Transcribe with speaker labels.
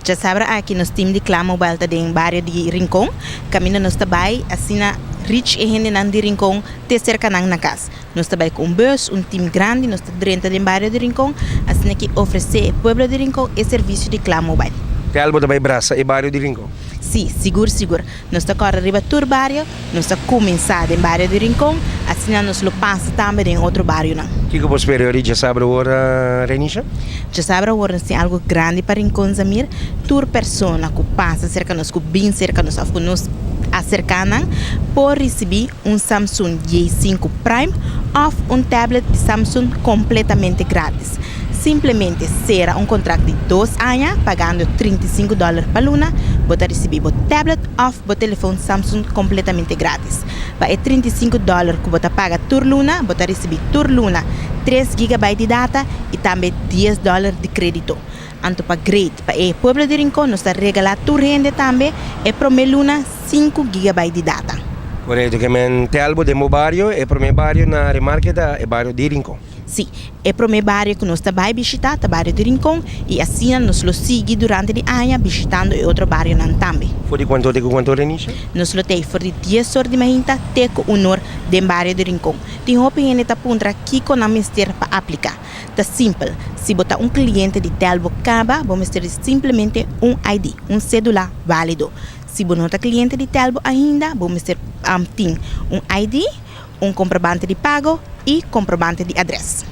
Speaker 1: Djasabra aki nos team di Kla Mobile ta den bario di Rincon. Kaminda nos ta bai asina reach e hendenan di Rincon te serka nan na kas. Nos ta bai ku un bus, un team grandi, nos ta drenta den bario di Rincon, asina ku ofresé pueblo di Rincon e servisio di Kla Mobile.
Speaker 2: Telbo ta bai brasa e bario di Rincon?
Speaker 1: Si, sigur sigur. Nos ta kore riba tur bario, nos ta kuminsá den bario di Rincon, asina nos lo pasa tambe den otro barionan.
Speaker 2: Kiko por spera djasabra awor, Renisha?
Speaker 1: Djasabra awor nos tin algu grandi pa Rincon, Zamir. Tur persona ku pasa serka nos, ku bin serka nos, òf ku nos aserká nan, por risibí un Samsung J5 Prime òf un tablet di Samsung kompletamente gratis. Simplemente sera un kontrakt di 2 aña, pagando $35 pa luna, bo ta risibí bo tablet òf bo telefon Samsung kompletamente gratis. Pa e $35 ku bo ta paga tur luna, bo ta risibí tur luna 3 GB di data i tambe $10 di krédito. Anto pa great, pa e pueblo di Rincon, nos ta regalá tur hende tambe e promé luna 5 GB di data.
Speaker 2: Korekto, ke men Telbo den bo bario, e promé bario na remarke ta e bario di Rincon.
Speaker 1: Si, e promé bario ku nos ta bai bishitá ta bario di Rincon i asina nos lo sigui durante di aña bishitando e otro barionan tambe.
Speaker 2: For di kuantu te ku kuantu, Renisha?
Speaker 1: Nos lo tei for di 10 or di mainta te ku 1 or den bario di Rincon. Tin hopi hende ta puntra kiko nan mester pa apliká. Ta simpel. Si bo ta un kliente di Telbo kaba, bo mester simplemente un ID, un sédula válido. Si bo no ta kliente di Telbo ainda, bo mester tin un ID, un komprobante di pago i komprobante di adrès.